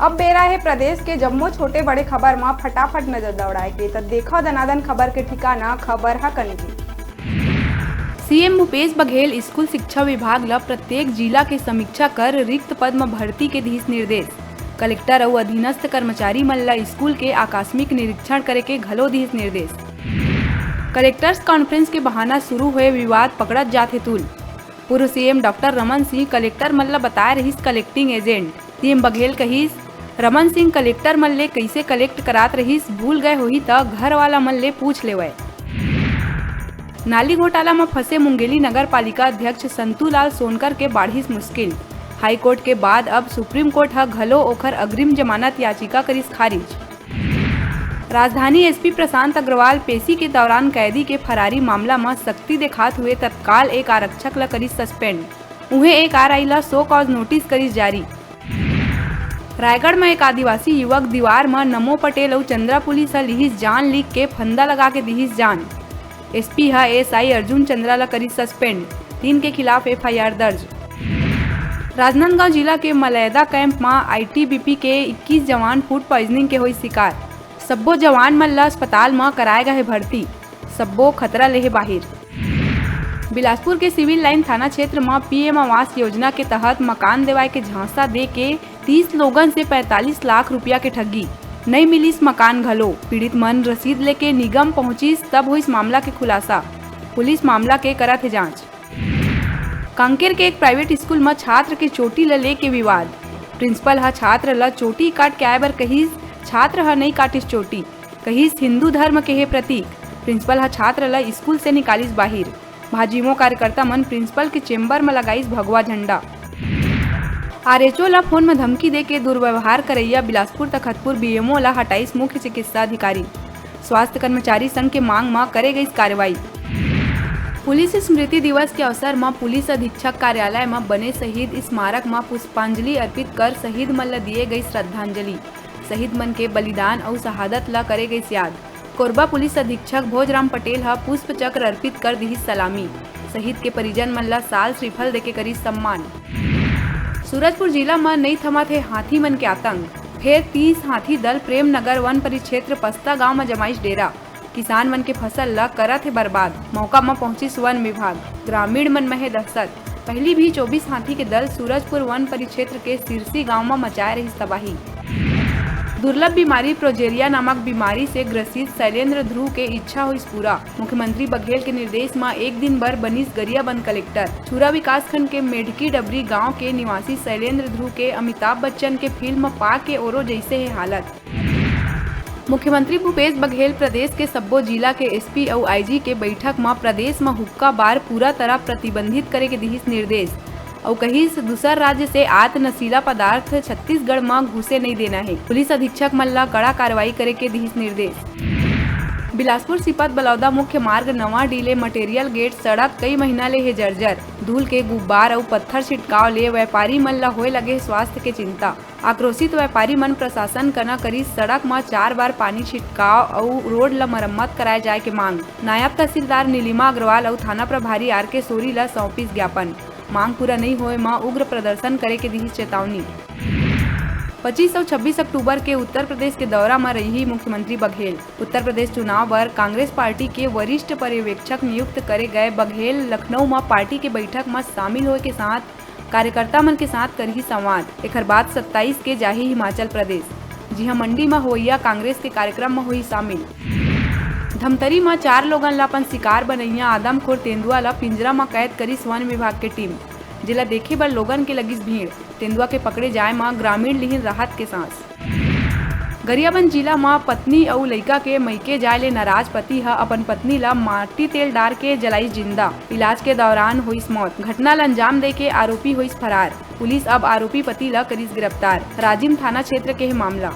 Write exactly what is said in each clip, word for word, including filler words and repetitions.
अब बेरा हे प्रदेश के जम्मो छोटे बड़े खबर म फटाफट नजर दौड़ाए के, त देखव दनादन खबर के ठिकाना, खबर ह कनकी। सीएम भूपेश बघेल स्कूल शिक्षा विभाग ल प्रत्येक जिला के समीक्षा कर रिक्त पद म भर्ती के दिहिस निर्देश। कलेक्टर अउ अधीनस्थ कर्मचारी मन ल स्कूल के आकस्मिक निरीक्षण करे के घलो दिहिस निर्देश। कलेक्टर्स कॉन्फ्रेंस के बहाना शुरू होए विवाद पकड़त जात हे तूल। पूर्व CM doctor Raman Singh collector मन ल बताए रहिस कलेक्टिंग एजेंट। सीएम बघेल कहिस, रमन सिंह कलेक्टर मन ले कइसे कलेक्ट करात रहिस, भूल गए होही त घर वाला मन ले पूछ लेवय। नाली घोटाला म फंसे मुंगेली नगर पालिका अध्यक्ष संतू लाल सोनकर के बाढ़िस मुश्किल। हाईकोर्ट के बाद अब सुप्रीम कोर्ट ह घलो ओखर अग्रिम जमानत याचिका करिस खारिज। राजधानी एसपी प्रशांत अग्रवाल पेशी के दौरान कैदी के फरारी मामला म सख्ती देखात हुए तत्काल एक आरक्षक ल करिस सस्पेंड। उहें एक आरआई ल शो कॉज नोटिस करिस जारी। रायगढ़ म एक आदिवासी युवक दीवार म नमो पटेल अउ चंद्रा पुलिस ह लिहिस जान लिख के फंदा लगा के दिहिस जान। एसपी ह एएसआई अर्जुन चंद्रा ल करिस सस्पेंड, तीन के खिलाफ एफआईआर दर्ज। राजनांदगांव जिला के मलैदा कैंप म आईटीबीपी के इक्कीस जवान फूड पॉइजनिंग के होइस शिकार। सब्बो जवान मन ल अस्पताल म कराए गए भर्ती, सब्बो खतरा ले हे बाहिर। बिलासपुर के सिविल लाइन थाना क्षेत्र म पीएम आवास योजना के तहत मकान देवाए के झांसा दे के तीस लोगन से पैंतालीस लाख रुपया के ठगी, नइ मिलिस मकान घलो। पीड़ित मन रसीद लेके निगम पहुंचिस, तब होइस मामला के खुलासा। पुलिस मामला के करत हे जांच। कांकेर के एक प्राइवेट स्कूल म छात्र के चोटी ल लेके विवाद। प्रिंसिपल ह छात्र ल चोटी काट के आए बर कहिस, छात्र ह नइ काटिस चोटी, कहिस हिंदू धर्म के हे प्रतीक। प्रिंसिपल ह छात्र ल स्कूल से निकालिस बाहिर। भाजयुमो कार्यकर्ता मन प्रिंसिपल के चेंबर म लगाइस भगवा झंडा। आरएचओ ल फोन म धमकी दे के दुर्व्यवहार करइया बिलासपुर तखतपुर बीएमओ ल हटाइस मुख्य चिकित्सा अधिकारी। स्वास्थ्य कर्मचारी संघ के मांग म करे गइस कार्रवाई। पुलिस स्मृति दिवस के अवसर म पुलिस अधीक्षक कार्यालय म बने शहीद स्मारक म पुष्पांजलि अर्पित कर शहीद मन ल दिए गइस श्रद्धांजलि। शहीद मन के बलिदान अउ शहादत ल करे गइस याद। कोरबा पुलिस अधीक्षक भोजराम पटेल ह पुष्प चक्र अर्पित कर दिहिस सलामी। शहीद के परिजन मन ल साल श्रीफल देके करिस सम्मान। सूरजपुर जिला म नइ थमत हे हाथी मन के आतंक। फेर तीस हाथी दल प्रेम नगर वन परिक्षेत्र पस्ता गांव म जमाइस डेरा। किसान मन के फसल ल करत हे बर्बाद। मौका म पहुंचिस वन विभाग। ग्रामीण मन म हे दहशत। पहिली भी चौबीस हाथी के दल सूरजपुर वन परिक्षेत्र के सिरसी गांव म मचाए रहिस तबाही। दुर्लभ बीमारी प्रोजेरिया नामक बीमारी से ग्रसित शैलेंद्र ध्रुव के इच्छा होइस पूरा। मुख्यमंत्री बघेल के निर्देश म एक दिन बर बनिस गरियाबंद कलेक्टर। छुरा विकासखंड के मेढकी डबरी गांव के निवासी शैलेंद्र ध्रुव के अमिताभ बच्चन के फिल्म पा के ओरो जइसे हे हालत। मुख्यमंत्री भूपेश बघेल प्रदेश के सब्बो जिला के एसपी अउ आईजी के बैठक म प्रदेश म हुक्का बार पूरा तरह प्रतिबंधित करे के दिहिस निर्देश। अउ कहिस, दूसर राज्य से आत नशीला पदार्थ छत्तीसगढ़ म घुसे नइ देना हे। पुलिस अधीक्षक मन ल कड़ा कार्रवाई करे के दिहिस निर्देश। बिलासपुर सिपत बलौदा मुख्य मार्ग नवा डीले मटेरियल गेट सड़क कई महीना ले हे जर्जर। धूल के गुब्बार अउ पत्थर छिटकाव ले व्यापारी मन ल होए लगे स्वास्थ्य के चिंता। आक्रोशित व्यापारी मन प्रशासन कना करिस सड़क म चार बार पानी छिटकाव अउ रोड ल मरम्मत कराए जाए के मांग। नायब तहसीलदार नीलिमा अग्रवाल अउ थाना प्रभारी आर के सोरी ल सौंपिस ज्ञापन। मांग पूरा नइ होए म उग्र प्रदर्शन करे के दिहिस चेतावनी। पच्चीस अउ छब्बीस अक्टूबर के उत्तर प्रदेश के दौरा म रइही मुख्यमंत्री बघेल। उत्तर प्रदेश चुनाव बर कांग्रेस पार्टी के वरिष्ठ पर्यवेक्षक नियुक्त करे गए बघेल लखनऊ म पार्टी के बैठक म शामिल होए के साथ कार्यकर्ता मन के साथ करही संवाद। एखर बाद सत्ताईस के जाही हिमाचल प्रदेश, जिहां मंडी म होइया कांग्रेस के कार्यक्रम म होही शामिल। धमतरी म चार लोगन ल अपन शिकार बनइया आदमखोर तेंदुआ ल पिंजरा म कैद करिस वन विभाग के टीम, जेला देखे बर लोगन के लगिस भीड़। तेंदुआ के पकड़े जाए म ग्रामीण लिहिन राहत के सांस। गरियाबंद जिला म पत्नी अउ लइका के मइके जाए ले नाराज पति ह अपन पत्नी ल माटी तेल डार के जलाइस जिंदा। इलाज के दौरान होइस मौत। घटना ल अंजाम दे के आरोपी होइस फरार। पुलिस अब आरोपी पति ल करिस गिरफ्तार। राजिम थाना क्षेत्र के हे मामला।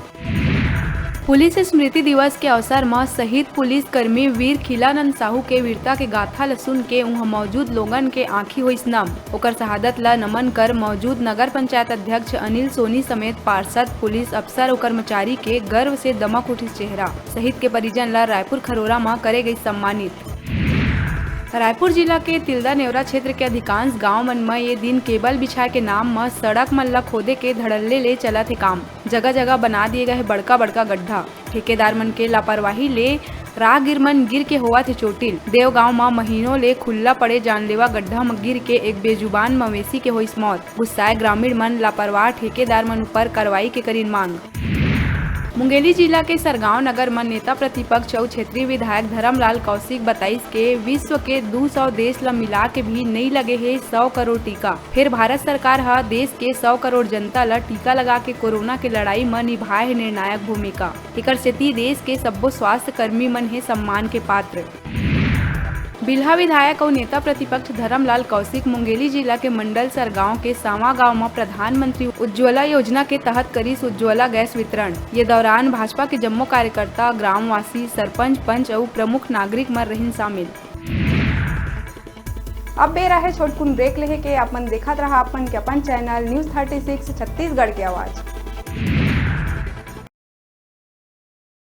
पुलिस स्मृति दिवस के अवसर म शहीद पुलिस कर्मी वीर खिलानंद साहू के वीरता के गाथा ल सुन के उहां मौजूद लोगन के आंखी होइस नम। ओकर शहादत ल नमन कर मौजूद नगर पंचायत अध्यक्ष अनिल सोनी समेत पार्षद, पुलिस अफसर अउ कर्मचारी के गर्व से दमक उठिस चेहरा। शहीद के परिजन ल रायपुर खरोरा म करे गइस सम्मानित। रायपुर जिला के तिल्दा नेवरा क्षेत्र के अधिकांश गांव मन म ये दिन केबल बिछाए के नाम म सड़क मन ल खोदे के धड़ल्ले ले चलत हे काम। जगह-जगह बना दिए गए हे बड़का-बड़का गड्ढा। ठेकेदार मन के लापरवाही ले राहगीर मन गिर के होवत हे चोटिल। देवगांव म महीनों ले खुल्ला पड़े जानलेवा गड्ढा म गिर के एक बेजुबान मवेशी के होइस मौत। गुस्साए ग्रामीण मन लापरवाह ठेकेदार मन ऊपर कार्रवाई के करिन मांग। मुंगेली जिला के सरगांव नगर म नेता प्रतिपक्ष अउ क्षेत्रीय विधायक धरमलाल कौशिक बताइस के विश्व के दू सौ देश ल मिला के भी नइ लगे हे सौ करोड़ टीका। फेर भारत सरकार ह देश के सौ करोड़ जनता ल टीका लगा के कोरोना के लड़ाई म निभाए हे निर्णायक भूमिका। एकर सेती देश के सब्बो स्वास्थ्य कर्मी मन हे सम्मान के पात्र। बिल्हा विधायक अउ नेता प्रतिपक्ष धरमलाल कौशिक मुंगेली जिला के मंडल सरगांव के सावा गांव म प्रधानमंत्री उज्ज्वला योजना के तहत करिस उज्ज्वला गैस वितरण। ये दौरान भाजपा के जम्मो कार्यकर्ता, ग्रामवासी, सरपंच, पंच अउ प्रमुख नागरिक मन रहिन शामिल। अब बेरा हे छोटकुन ब्रेक लेहे के। अपन देखत रहा अपन के अपन channel news thirty six Chhattisgarh के आवाज़।